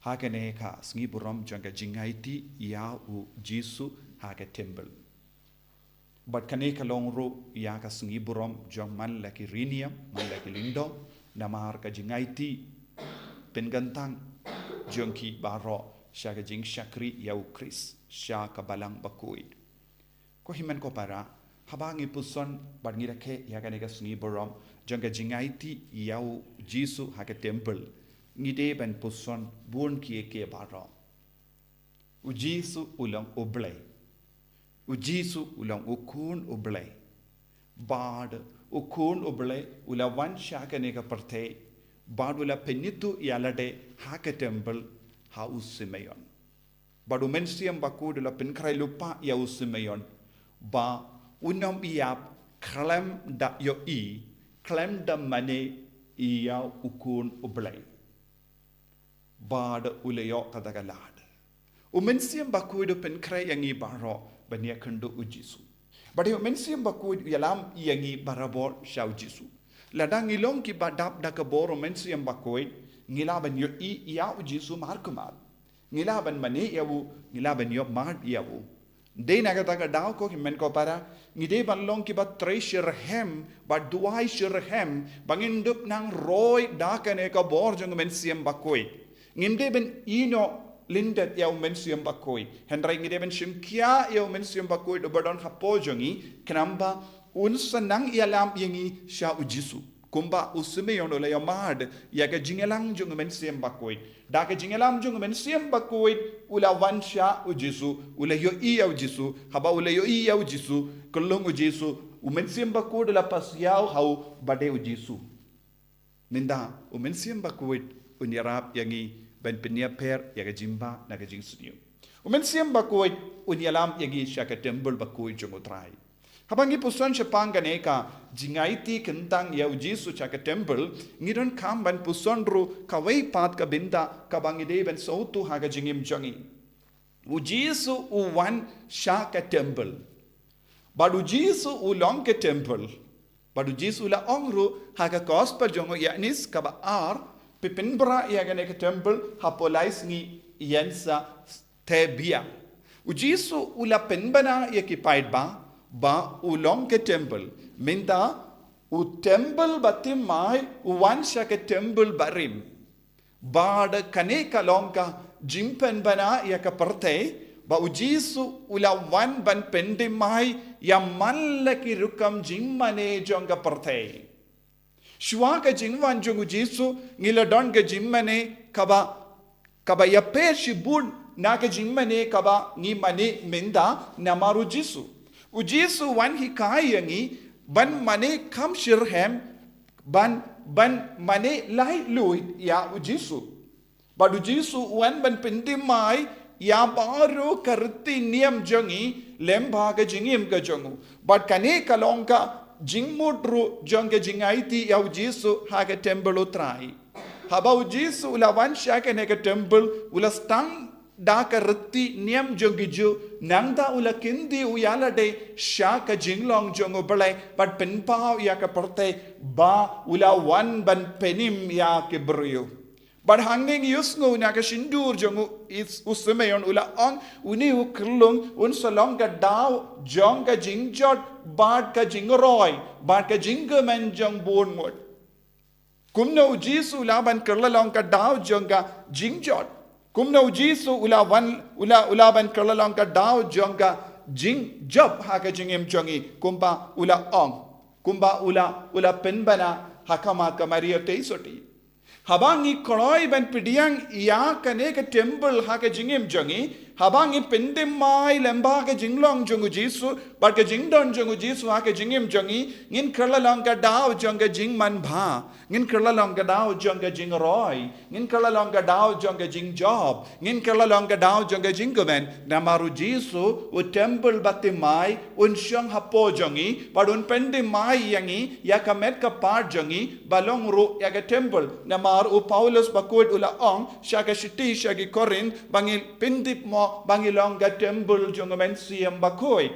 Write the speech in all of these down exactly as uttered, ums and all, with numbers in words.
Ha kane ka sngi burom jong ka jingaiti ïa u Jisu ha ka temple. Bad kane ka long ruh ïa ka sngi burom jong man la ki riewniam, man la ki lyngdoh, namar ka jingaiti pynkyntang jong ki baroh sha ka jingshakri ïa u Khrist sha ka balang bakhuid. Ko hynmen ko para, haba ngi puson bad ngi rakhe ïa kane ka sngi burom jong ka jingaiti ïa u Jisu ha ka temple, ngi dei ban puson bun kiei kiei baroh. U Jisu u long u Blei. U Jisu u long u Khun u Blei. Bad u Khun u Blei u la wan sha kane ka pyrthei, bad u la pynithuh ïalade ha ka temple ha u Simeon. Bad u Mynsiem Bakhuid u la pynkhreh lypa ïa u Simeon ba un ym ïap khlem da ïohi, khlem da mane ïa u Khun u Blei. Bad u la ïoh kata ka lad. U Mynsiem Bakhuid u pynkhreh ïa ngi baroh ban ïakynduh u Jisu. Bad u Mynsiem Bakhuid u ïalam ïa ngi barabor sha u Jisu. Lada ngi long kiba dap da ka bor u Mynsiem Bakhuid, ngi lah ban ïohi ïa u Jisu markhmat. Ngi lah ban mane ïa u, ngi lah ban ïohmad ïa u. Dei na kata ka daw ko hynmen ko para, ngi dei ban long kiba trei shitrhem, ba duwai shitrhem, ba ngin dup nang roi da kane ka bor jong u Mynsiem Bakhuid. Ngim dei ban ïehnoh lyndet ïa u Mynsiem Bakhuid. Hynrei ngi dei ban shim khia ïa u Mynsiem Bakhuid uba don hapoh jong ngi, khnang ba un sa nang ïalam ïa ngi sha u Jisu. Kumba u Simeon u la ïohmad ïa ka jingïalang jong u Mynsiem Bakhuid. Da ka jingïalang jong u Mynsiem Bakhuid u la wan sha u Jisu, u la ïohi ïa u Jisu, haba u la ïohi ïa u Jisu, kyllung u Jisu, u Mynsiem Bakhuid u la pasiaw ha u ba dei u Jisu. Mynta, u Mynsiem Bakhuid un ïarap ïa ngi ban pynïapher ïa ka jingbha na ka jingsniew. U Mynsiem Bakhuid un ïalam ïa ngi sha ka temple bakhuid jong u Trai. Haba ngi puson shaphang kane ka jingaiti kyntang ïa u Jisu sha ka temple, ngi donkam ban puson ruh kawei pat ka bynta kaba ngi dei ban sngewthuh ha ka jingim jong ngi. U Jisu u wan sha ka temple. Bad u Jisu u long ka temple. Bad u Jisu u la ong ruh ha ka gospel jong u Ïoannis kaba ar, phi pynbra ïa kane ka temple hapoh lai sngi yn sa teh biang. U Jisu u la pynbna ïa ki paidbah ba u long ka temple. Mynta u temple bathymmai u wan sha ka temple barim. Bad kane ka long ka jingpynbna ïa ka pyrthei, ba u Jisu u la wan ban pynthymmai ïa man la ki rukom jingmane jong ka pyrthei. Shuwa ka jingwan jong u Jisu ngi la don ka jingmane kaba, kaba ïapher shibun na ka jingmane kaba ngi mane mynta namar u Jisu. U Jisu wan hikai ïa ngi ban mane kham shitrhem, ban, ban mane laitluid ïa u Jisu. Bad u Jisu u wan ban pynthymmai ïa baroh ka riti niam jong ngi lyngba ka jingim ka jong u. Bad kane ka long ka jingmut ruh jong ka jingaiti ïa u Jisu ha ka temple u Trai. Haba u Jisu u la wan sha kane ka temple u la sdang da ka riti niam jong ki Jiw, nangta u la kyntiew ïalade sha ka jinglong jong u Blei bad pynpaw ïa ka pyrthei ba u la wan ban pynim ïa ki briew. Bad hangne ngi ïohsngew na ka shyntur jong u, is, u Simeon u la ong, une u khyllung un sa long ka daw jong ka jingjot bad ka jingroi bad ka jingkmen jong bun ngut. Kumno u Jisu u lah ban kylla long ka daw jong ka jingjot? Kumno u Jisu u lah wan, u lah, u lah ban kylla long ka daw jong ka jingjop ha ka jingim jong ngi, kumba u la ong, kumba u la, u la pynbna ha khmat ka Maria Theisotti? Haba ngi kloi ban pdiang ïa kane ka temple ha ka jingim jong ngi, haba ngi pynthymmai lyngba ka jinglong jong u Jisu bad ka jingdon jong u Jisu ha ka jingim jong ngi, ngin kylla long ka daw jong ka jingmanbha, ngin kylla long ka daw jong ka jingroi, ngin kylla long ka daw jong ka jingjop, ngin kylla long ka daw jong ka jingkmen. Namar u Jisu u temple bathymmai un shong hapoh jong ngi bad un pynthymmai ïa ngi ïa ka met ka phad jong ngi ba long ruh ïa ka temple. Namar u Paulus bakhuid u la ong sha ka shithi sha ki Korinth ba ngi pyntip mo ba ngi long ka temple jong u Mynsiem Bakhuid.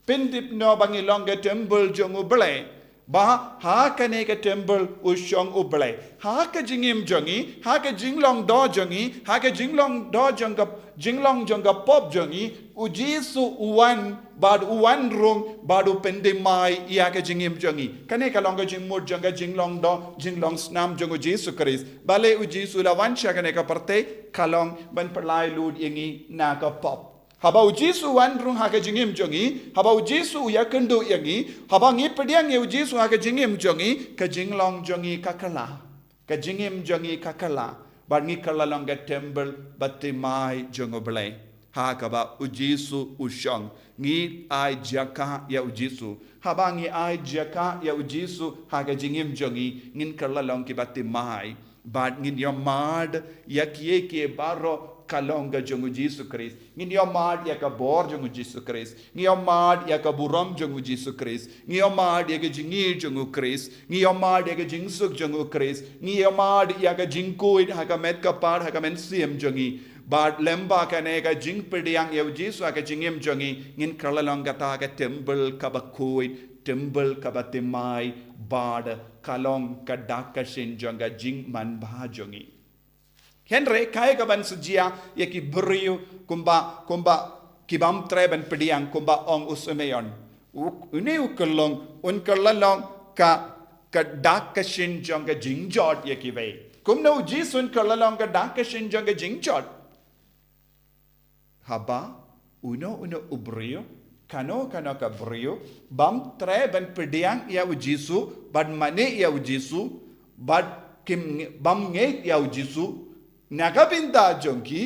Pyntip no ba ngi long ka temple jong u Blei? Ba ha kane ka temple u shong U Blei. Ha ka jingim jong ngi, ha ka jinglong doh jong ngi, ha ka jinglong doh jong ka, jinglong jong ka pop jong ngi, U Jisu u wan, bad u wan rung, bad u pynthymmai ïa ka jingim jong ngi. Kane ka long ka jingmut jong ka jinglong doh, jinglong snam jong U Jisu Khrist. Balei U Jisu la wan sha kane ka pyrthei? Ka long ban pyllait lut ïa ngi na ka pop. Haba U Jisu u wan rung ha ka jingim jong ngi, haba U Jisu u ïakynduh ïa ngi, haba ngi pdiang ïa U Jisu ha ka jingim jong ngi, ka jinglong jong ngi ka kylla. Ka jingim jong ngi ka kylla. Bad ngi kylla long ka temple baptismai jong U Blei. Ha kaba U Jisu u shong, ngi ai jaka ïa U Jisu. Haba ngi ai jaka ïa U Jisu ha ka jingim jong ngi, ngin kylla long ki baptismai. Bad ngin ïohmad ïa kiei kiei baroh ka long ka jong U Jisu Khrist. Ngin ïohmad ïa ka bor jong U Jisu Khrist. Ngin ïohmad ïa ka burom jong U Jisu Khrist. Ngin ïohmad ïa ka jingïeit jong U Khrist. Ngin ïohmad ïa ka jingsuk jong U Khrist. Ngin ïohmad ïa ka jingkhuid ha ka met ka phad ha ka mynsiem jong ngi. Bad lyngba kane ka jingpdiang ïa U Jisu ha ka jingim jong ngi, ngin kylla long kata ka temple kaba khuid, temple kaba thymmai, bad ka long ka dak ka shin jong ka jingmanbha jong ngi. Hynrei kaei kaban sa jia ïa ki briew kumba, kumba ki bym treh ban pdiang, kumba ong u Simeon. U, une u kyllong, un kylla long ka, ka dak ka shin jong ka jingjot ïa kiwei. Kumno U Jisu un kylla long ka dak ka shin jong ka jingjot? Haba uno uno u briew, kano kano ka briew, bym treh ban pdiang ïa U Jisu, bad mane ïa U Jisu, bad kim nge-, bym ngeit ïa U Jisu, na ka bynta jong ki,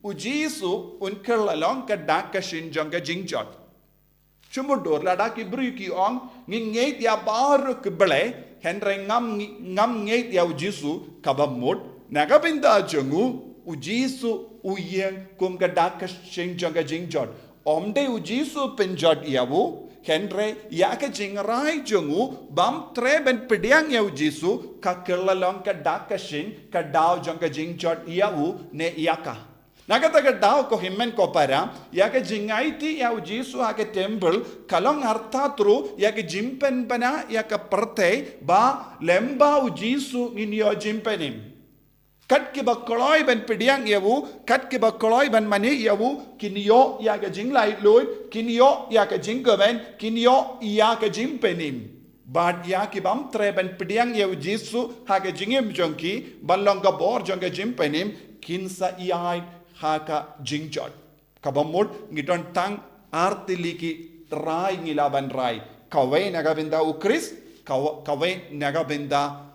U Jisu un kylla long ka dak ka shin jong ka jingjot. Shu mutdur lada ki briew ki ong, ngi ngeit ïa baroh ki blei, hynrei ngam ngi-, ngam ngeit ïa U Jisu, kaba mut, na ka bynta jong u, U Jisu u ïeng kum ka dak ka shin jong ka jingjot. Ym dei U Jisu pynjot ïa u, hynrei ïa ka jingrai jong u, bym treh ban pdiang ïa U Jisu, ka kylla long ka dak ka shin, ka daw jong ka jingjot ïa u, ne ïa ka. Na kata ka daw ko hynmen ko para, ïa ka jingaiti ïa U Jisu ha ka temple, ka long artatru, ïa ka jingpynbna ïa ka pyrthei, ba lyngba U Jisu ngin ïoh jingpynim. Kat kiba kloi ban pdiang ïa u, kat kiba kloi ban mane ïa u, kin ïoh ïa ka jinglaitluid, kin ïoh ïa ka jingkmen, kin ïoh ïa ka jingpynim. Bad ïa ki bym treh ban pdiang ïa U Jisu ha ka jingim jong ki, ban long ka bor jong ka jingpynim, kin sa ïaid ha ka jingjot. Kaba mut ngi don tang ar tylli ki rai ngi lah ban rai. Kawei na ka bynta U Khrist, kaw-, kawei na ka bynta,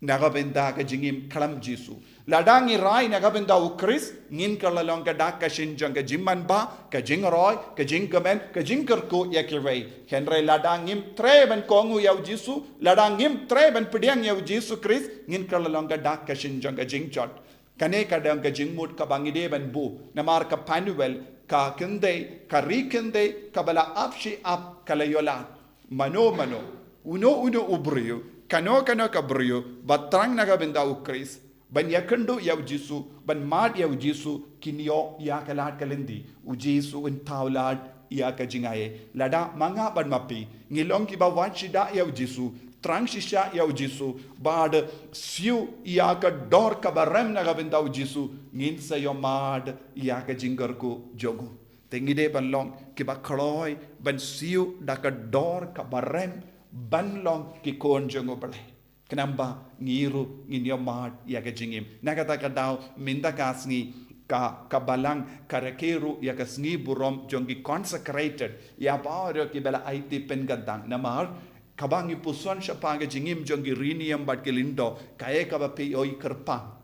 na ka bynta ka jingim khlem Jisu. Lada ngi rai na ka bynta U Khrist, ngin kylla long ka dak ka shin jong ka jingmanbha, ka jingroi, ka jingkmen, ka jingkyrkhu ïa kiwei. Hynrei lada ngim treh ban kohnguh ïa U Jisu, lada ngim treh ban pdiang ïa U Jisu Khrist, ngin kylla long ka dak ka shin jong ka jingjot. Kane ka dang ka jingmut kaba ngi dei ban buh, namar ka Panuel, ka kynthei, ka ri kynthei, kaba la ap shi ap ka la ïoh lad. Mano mano, uno uno u briew, kano kano ka briew, ba thrang na ka bynta U Khrist, ban ïakynduh ïa U Jisu, ban mad ïa U Jisu, kin ïoh ïa ka lad ka lynti. U Jisu un thaw lad ïa ka jingaiei. Lada ma nga bad ma phi ngi long kiba wad shidah ïa U Jisu, thrang shisha ïa U Jisu, bad siew ïa ka dor kaba rem na ka bynta U Jisu, ngin sa ïohmad ïa ka jingkyrkhu jong u. Te ngi dei ban long kiba kloi ban siew da ka dor kaba rem ban long ki khun jong U Blei. Khnang ba ngi ruh ngin ïohmad ïa ka jingim. Na kata ka daw mynta ka sngi ka, ka balang ka rakhe ruh ïa ka sngi burom jong ki consecrated, ïa baroh kiba la aiti pynkyntang. Namar kaba ngi puson shaphang ka jingim jong ki riewniam bad ki lyngdoh, kaei kaba phi ïohi kyrpang.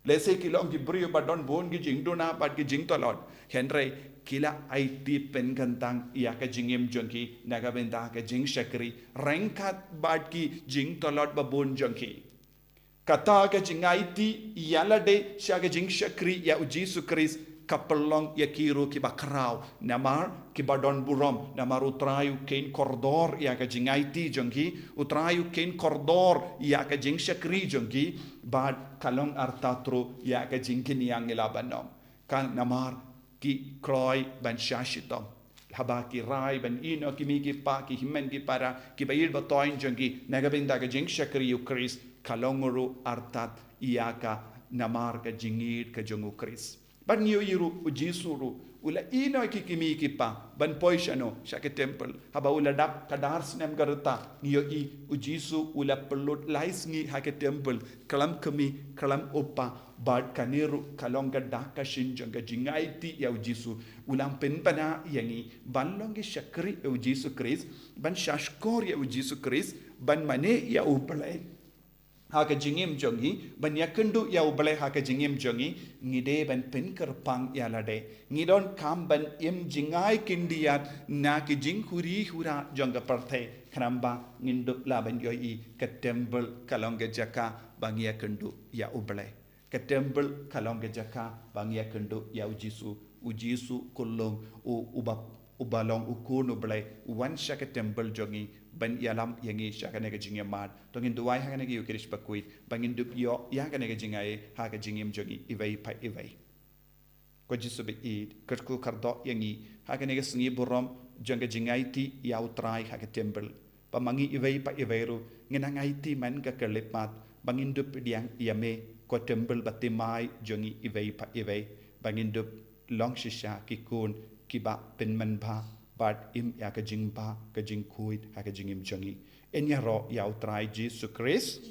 Lehse ki long ki briew ba don bun ki jingduna bad ki jingtlot. Hynrei ki la aiti pynkyntang ïa ka jingim jong ki na ka bynta ka jingshakri ryngkat bad ki jingtlot ba bun jong ki. Kata ka jingaiti ïa lade sha ka jingshakri ïa U Jisu Khrist ka pynlong ïa ki ruh kiba khraw. Namar kiba don burom, namar U Trai u kheiñ kordor ïa ka jingaiti jong ki, U Trai u kheiñ kordor ïa ka jingshakri jong ki, bad ka long artatru ïa ka jingkynïang ïa la ban ong. Ka namar ki kloi ban shah shitom. Haba ki rai ban ïehnoh ki kmie ki kpa, ki hynmen ki para, kiba ïeit ba thoiñ jong ki, na ka bynta ka jingshakri ïa u Khrist, ka long ruh artat ïa ka namar ka jingïeit ka jong u Khrist. Bad ngi ïohi ruh u Jisu ruh u la ïehnoh ïa ki kmie ki kpa ban poi shano, sha ka temple. Haba u la dap ka dar snem ka rta, ngi ïohi u Jisu u la pynlut lai sngi ha ka temple, khlem kmie khlem u kpa. Bad kane ruh ka long ka dak ka shin jong ka jingaiti ïa u Jisu. U la pynbna ïa ngi ban long ki shakri ïa u Jisu Khrist, ban shahshkor ïa u Jisu Khrist, ban mane ïa u Blei ha ka jingim jong ngi, ban ïakynduh ïa u Blei ha ka jingim jong ngi. Ngi dei ban pynkyrpang ïa lade. Ngi donkam ban im jngai khyndiat na ki jingkhuri khura jong ka pyrthei, khnang ba ngin dup lah ban ïohi ka temple ka long ka jaka ba ngi ïakynduh ïa u Blei. Ka temple ka long ka jaka ba ngi ïakynduh ïa u Jisu. U Jisu khlong u, uba, uba long u Khun u Blei, u wan sha ka temple jong ngi ban ïalam ïa ngi sha kane ka jingïamat. To ngin duwai ha kane ka Eucharist bakhuid ba ngin dup ïoh ïa kane ka jingaiei ha ka jingim jong ngi iwei pa iwei. Ko Jisu baieit, kyrkhu kyrdoh ïa ngi ha kane ka sngi burom jong ka jingaiti ïa u Trai ha ka temple. Ba ma ngi iwei pa iwei ruh ngin nang aiti man ka khyllipmat ba ngin dup pdiang ïa me, ko temple ba thymmai jong ngi iwei pa iwei, ba ngin dup long shisha ki khun kiba pynman bha bad im ïa ka jingbha ka jingkhuid ha ka jingim jong ngi. Yn ïaroh ïa u Trai Jisu Khrist.